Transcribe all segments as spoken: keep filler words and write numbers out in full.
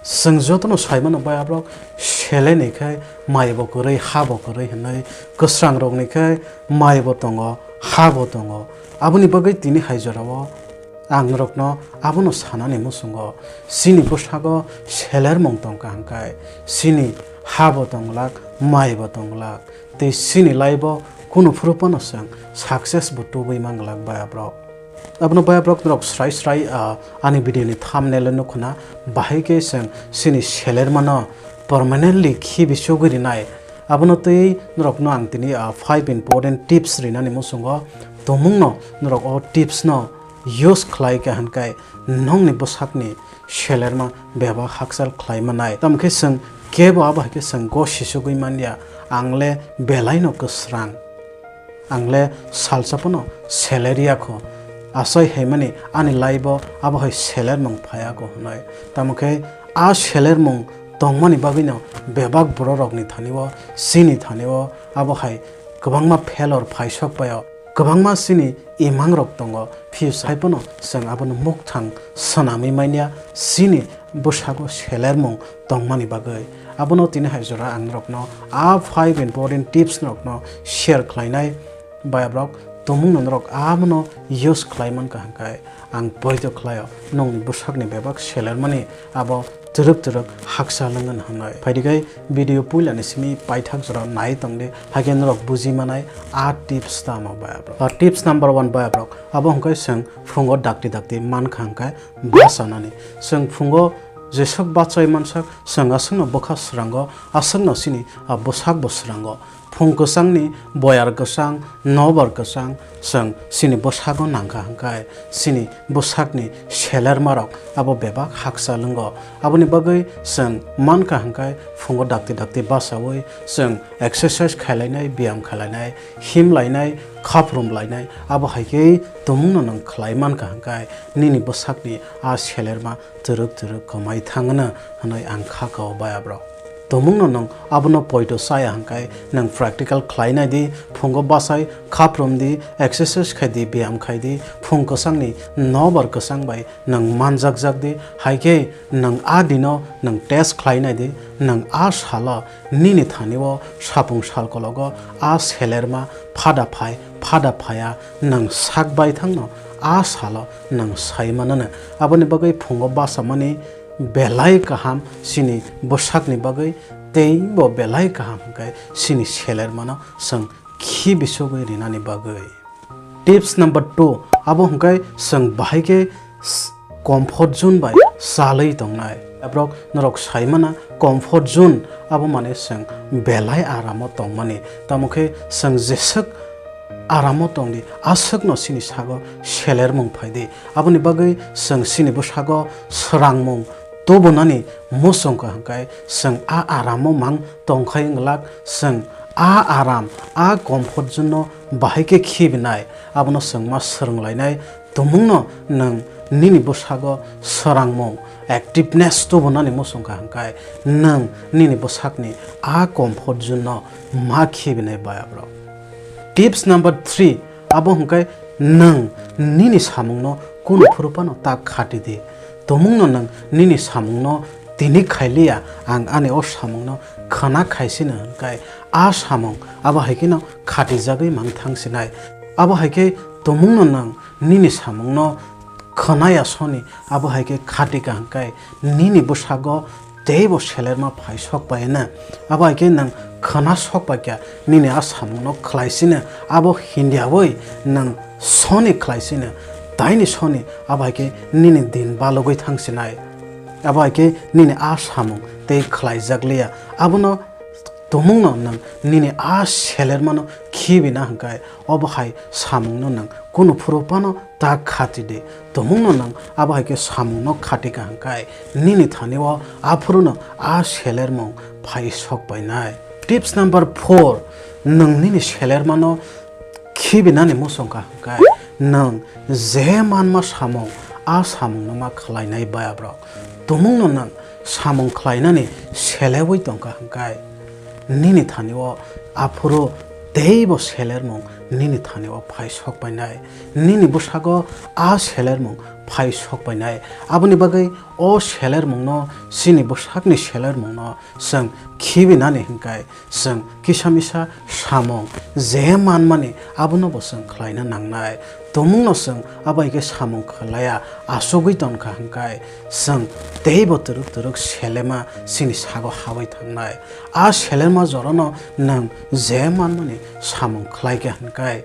Chwng jotono sai mano, bai aborok seleni khe mai bo kwrwi, ha bo kwrwi hwnwi, kwsrangrokni khe mai bo tongo, ha bo tongo. Aboni bagwi tini hai jorao ang norokno abono sanani muchungo, chini bwskango selermung tongkha hwnkhe, chini ha bo tonglak, mai bo tonglak, tei chini life-o kunu phuru phano chwng success bo tubui manglak bai aborok. Abono bai aborok norok srai srai, ah, ani video ni thumbnail o nukho na, bahai khe chwng chini selermano permanently khibi chugui rinai. Abono twi norokno ang tini, ah, five important tips rinani muchungo. Tumungno norok o tips no use khlai kha hwnkhai nongni bwsakni selerma bebak hakchal khlai manai. Tamo khe chwng kebo abo hai khe chwng go sisugui manya, ang le belai no kwsrang. Ang le salsa phano seler ya kho. Asai hai mani ani life o abo hai selermung phai ya kho hwnwi. Tamo khe a selermung tongmani bagwi no bebak borok rokni thani o, chini thani o abo hai kwbangma failure phai sok pai o. Kwbangma chini imang rok tongo, phiya sai phano chwng abono mukthang swnamwi manya chini bwskango selermung tongmani bagwi. Abono tini hai jora ang norokno a five important tips norokno share khlainai bai aborok tumungno norok abono use khlai mankha hwnkhe ang poito khlaio nongni bwsakni bebak selermani abo twrwk twrwk hakchal wngwi hwnwi. Phaidi khe video puilani simi paithak jora nai tongdi, haikhe norok buji manai a tips tamo bai aborok. A tips number one bai aborok, abo hwnkhe chwng phungo dakti dakti mankha hwnkhe bachanani. Chwng phungo jeswk bachai mansak, chwng aswkno bwkha srango, aswkno chini a bwsakbo srango. Phung kwchangni boyar kwchang, nobar kwchang, chwng chini bwsakgo nangkha hwnkhe, chini bwsakni selermarok abo bebak hakchal wngo. Aboni bagwi chwng mankha hwnkhe phungo dakti dakti bachaui chwng exercise khailainai, biyam khailainai, himlainai, khaprum lainai, abo hai khe tumungno nwng khlai mankha hwnkhe nini bwsakni a selerma twrwk twrwk kwmai thangno hwnwi ang kha kao bai aborok. Tumungno nwng abono poito chaya hwnkhe nwng practical khlai nai di, phungo bachai khaprum di, exercise khai di, biyam khai di, phung kwchangni nobar kwchang bai nwng manjakjak di, hai khe nwng a dino nwng test khlai nai di, nwng a salo nini thani o sapung salkologo a selerma phada phai phada phaiya nwng sak baithangno a salo nwng sai manano. Aboni bagwi phungo bachamani belai kaham chini bwsakni bagwi, tei bo belai kaham hwnkhe chini selermano chwng khibi chugui rinani bagwi. Tips number two, abo hwnkhe chwng bahai khe s-, comfort zone bai chalwi tongnai. Aborok norok sai mana comfort zone abo mane chwng belai aramo tongmani. Tamo khe chwng jeswk aramo tongdi, aswkno chini sago selermung phaidi. Aboni bagwi chwng chini bwskango srangmung tubunani muchungkha hwnkhe chwng a aramo mang tongkhai wnglak, chwng a aram, a comfort zone no bahai khe khibinai, abono chwng ma swrwnglainai. Tumungno nwng nini bwskango srangmung, activeness tubunani muchungkha hwnkhe nwng nini bwsakni a comfort zone no ma khibinai bai aborok. Tips number three, abo hwnkhe nwng nini samungno kunu phuru phano ta khati di. Tumungno nwng nini samungno tini khailiya, ang ani o samungno khwna khaisino hwnkhe a samung abo hai kheno khatijagwi mang thangsinai. Abo hai khe tumungno nwng nini samungno khwnaya soni abo hai khe khatika hwnkhe nini bwskango teibo selerma phai sok pai hwnwi. Abo hai khe nwng khwna sok pai kha nini a samungno khlai sino, abo hindiyaui nwng soni khlai sino, taini soni abo hai khe nini din balugwi thang sinai. Abo hai khe nini a samung tei khlaijak liya. Abono tumungno nwng nini a selermano khibina hwnkhe, obo hai samungno nwng kunu phuru phano ta khati di. Tumungno nwng abo hai khe samungno khati ka hwnkhe, nini thani o aphuruno a selermung phai sok painai. Tips number four, nwng nini selermano khibinani muchungkha hwnkhe, nwng je manma samung, a samungno ma khlainai bai aborok. Tumungno nwng samung khlainani seleui tongkha hwnkhe, nini thani o aphuru teibo selermung nini thani o phai sok painai, nini bwsago a selermung phai sok painai. Aboni bagwi o selermungno, chini bwsakni selermungno chwng khibinani hwnkhe, chwng kisa misa samung je manmani abono bo chwng khlaina nangnai. Tumungno chwng abo hai khe samung khlaiya, achugwi tongkha hwnkhe, chwng teibo twrwk twrwk selema chini sago habai thangnai. A selema jorano nwng je manmani samung khlaikha hwnkhe,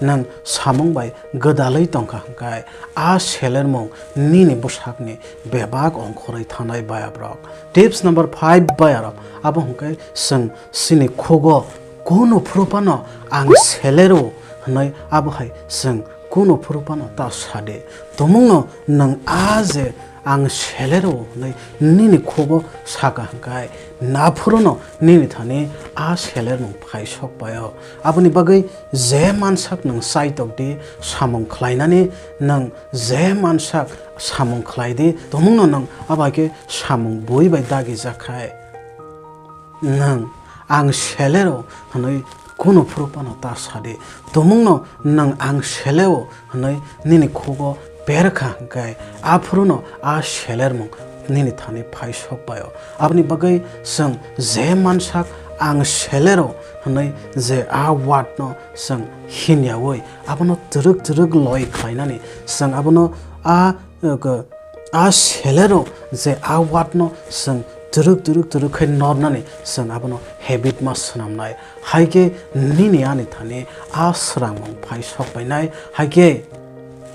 nwng samung bai gwdalwi tongkha hwnkhe, a selermung nini bwsakni bebak ongkhorwi thanai bayabrok. Tips number five, bayarok, abo hwnkhe chwng chini khugo kunu phuru phano ang selero hwnwi abo hai chwng kunu phuru phano ta sadi. Tumungno nwng a je ang selero hwnwi nini khugo saka hwnkhe, naphuruno nini thani a selermung phai sok paio. Aboni bagwi je mansak nwng chaitok di, samung khlainani nwng je mansak samung khlai di, tumungno nwng abo hai khe samung bui bai dagi jak khai. Nwng ang selero hwnwi kunu phuru phano ta sadi. Tumungno nwng ang seleo hwnwi nini khugo perkha hwnkhe, aphuruno a selermung nini thani phai sok paio. Aboni bagwi chwng je mansak ang selero hwnwi je a word no chwng hinyawi abono twrwk twrwk loi khlainani, chwng abono a, a selero je a word no chwng twrwk twrwk twrwk khai nornani chwng abono habit ma swnamnai. Hai khe nini ani thani a swrangmung phai sok painai. Hai khe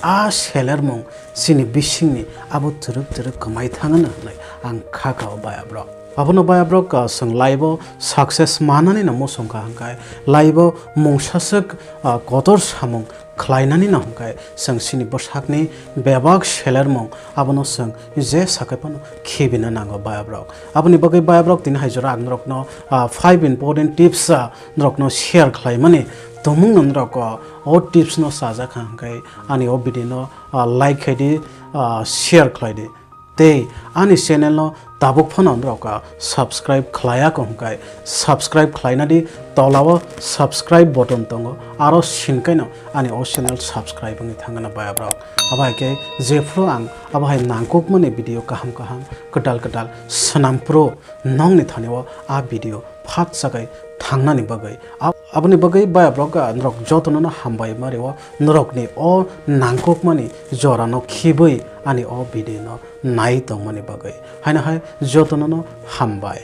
a selermung chini bisingni abo twrwk twrwk kwmai thangano hwnwi ang kha kao bayabrok. Abono bayabrok, ah, chwng life-o success manani no muchungkha hwnkhe, life-o mungsaswk, ah, kotor samung khlainani no hwnkhe, chwng chini bwsakni bebak selermung abono chwng je sakai phano khibina nango bayabrok. Aboni bagwi bayabrok tini hai jora ang norokno, ah, five important tips, ah, norokno share khlaimani. Tumungno norok, ah, o tips no chajak kha hwnkhe ani o video no, ah, like khai di, ah, share khlai di. Tei ani channel no tabuk phano norok, ah, subscribe khlaiya kho hwnkhe subscribe khlaina di, tola o subscribe button tongo, aro sinkaino ani o channel subscribe wngwi thangna bayabrok. Abo hai khe jephru ang abo hai nangkukmani video kaham kaham kwtal kwtal swnam phuru nongni thani o a video phat chakai thangnani bagwi. Ab-, aboni bagwi bayabrok, ah, norok jotono no hambai ma rio, norokni o nangkukmani jorano khibwi ani o video no nai tongmani bagwi. Haino hai jotono no hambai.